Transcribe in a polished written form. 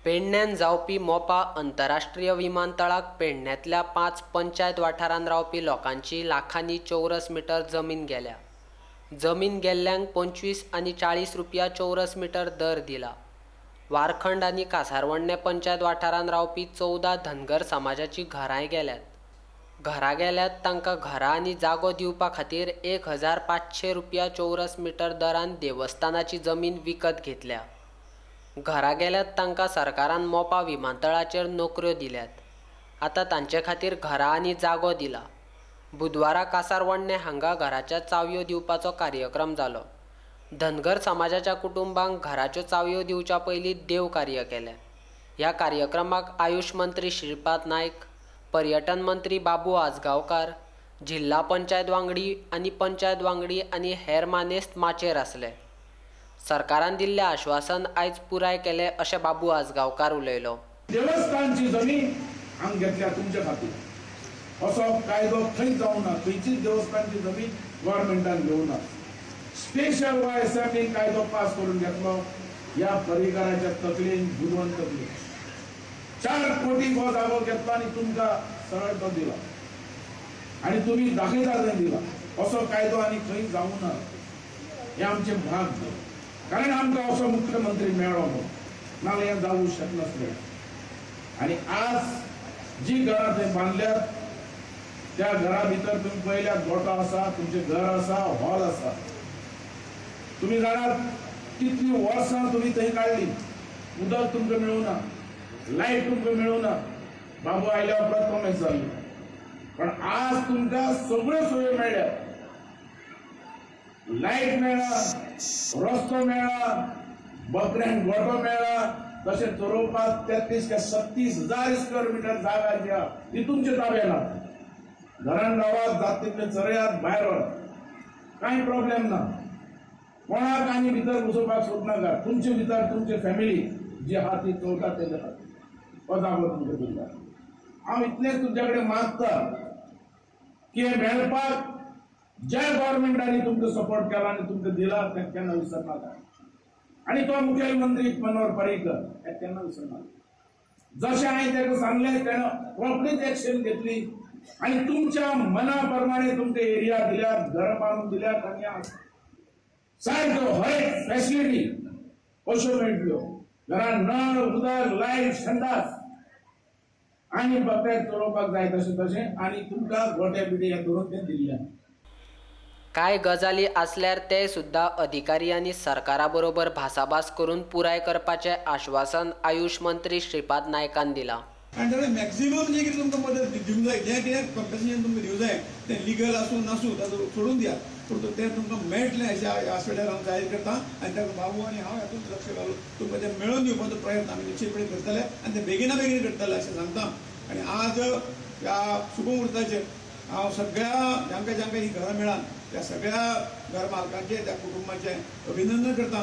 पेडण्यान जावपी मोपा अंतरराष्ट्रीय विमानतळाक पेडण्यांतल्या 5 पंचायत वाठारांत रावपी लोकांची लाखांनी चौरस मिटर जमीन गेल्या. जमीन गेल्ल्यांक 25 आनी 40 रुपया चौरस मिटर दर दिला. वारखंड आनी कासारवडणे पंचायत वाठारांत रावपी 14 धनगर समाजाची घरांय गेल्यात. घरां गेल्यात तांकां घरां आनी जागो दिवपा खातीर 1500 रुपया चौरस मिटर दरान देवस्थानाची जमीन विकत घेतल्या. घरां गेल्यात तांकां सरकारान मोपा विमानतळाचेर नोकऱ्यो दिल्यात. आतां तांचे खातीर घरां आनी जागो दिला. बुधवारा कासारवडणे हांगा घराच्या चावयो दिवपाचो कार्यक्रम जालो. धनगर समाजाच्या कुटुंबांक घराच्यो चावयो दिवच्या पयलीं देव कार्य केलें. ह्या कार्यक्रमाक आयुष मंत्री श्रीपाद नायक, पर्यटन मंत्री बाबू आजगांवकार, जिल्हा पंचायत वांगडी आनी पंचायत वांगडी आनी हेर मानेस्त माचयेर आसले. सरकारान दिल्लें आश्वासन आयज पुराय केलें अशें बाबू आजगांवकार उलयलो. देवस्थानची जमीन आमी घेतल्या तुमच्या खातीर. असो कायदो खंय जावना, खंयचीच देवस्थानची जमीन गव्हर्मेंटान घेवना. स्पेशल वा असेंब्लीन कायदो पास करून घेतलो. ह्या पर्रीकाराच्या तकलेन बुदवंत तकलेन 4 कोटी हो जागो घेतलो आनी तुमकां सरळ तो दिला आनी तुमी दाखयता थंय दिला. असो कायदो आनी खंय जावना. हें आमचें भाग्य, कारण आमकां असो मुख्यमंत्री मेळ्ळो म्हणून, नाजाल्यार हें जावूं शकनासलें. आनी आज जी घरां थंय बांदल्यात त्या घरा भितर तुमी पळयल्यात गोठो आसा, तुमचें घर आसा, हॉल आसा. तुमी जाणात कितलीं वर्सां तुमी थंय काडली. उदक तुमकां मेळूना, लायट तुमकां मेळूना. बाबू आयल्या उपरांत कोमेस जाल्ली, पण आज तुमकां सगळ्यो सोयी मेळ्ळ्यात. लायट मेळ्ळा, रस्तो मेळ्ळा, बकऱ्यांक गोठो मेळ्ळा. तशें चरोवपाक 33 काय 36 हजार स्क्वेअर मिटर जागा जी आहा ती तुमच्या ताब्यान आहा. घरान रावात, जात तितले चरयात, भायर व्हरात, कांय प्रॉब्लेम ना. कोणाक आनी भितर घुसोवपाक सोदनाका. तुमचे भितर तुमची फॅमिली जी आहा ती चलता तेजे खातीर हो जागो तुमकां दिला. हांव इतलेंच तुमच्या कडेन मागता की हें मेळपाक ज्या गव्हर्मेंटांनी तुमकां सपोर्ट केला आनी तुमकां दिला तें केन्ना विसरनाका. आनी तो मुखेलमंत्री मनोहर पर्रीकर हें केन्ना विसरनाका. जशें हांवें ताका सांगलें तेणें रोखडीच एक्शन घेतली आनी तुमच्या मना प्रमाणे तुमकां एरिया दिल्यात, घरां बांदून दिल्यात आनी सारक्यो हर एक फॅसिलिटी कश्यो मेळटल्यो. घरान नळ, उदक, लायट, संडास आनी बकऱ्याक चलोवपाक जाय तशें तशें आनी तुमकां गोटे बिटे हे करून तें दिल्लें. कांय गजाली आसल्यार ते सुद्दां अधिकारी आनी सरकारा बरोबर भासाभास करून पुराय करपाचें आश्वासन आयुष मंत्री श्रीपाद नायकान दिलां. आनी जाल्यार मॅक्झिमम जे कितें तुमकां मदत दिवंक जाय, जें कितें कॉम्पन्सेशन तुमकां दिवंक जाय तें लिगल आसूं नासूं ताजो सोडून दियात, पूण तें तुमकां मेळटलें अशें ह्या वेळार हांव जाहीर करता. आनी ताका बाबू आनी हांव हातूंत लक्ष घालून तुमकां तें मेळोवन दिवपाचो प्रयत्न आमी निश्चितपणे करतले आनी तें बेगिना बेगीन करतले अशें सांगता. आनी आज ह्या शुभमुहूर्ताचेर हांव सगळ्या जांकां जांकां हीं घरां मेळान त्या सगळ्या घर मालकांचें, त्या कुटुंबाचें अभिनंदन करता.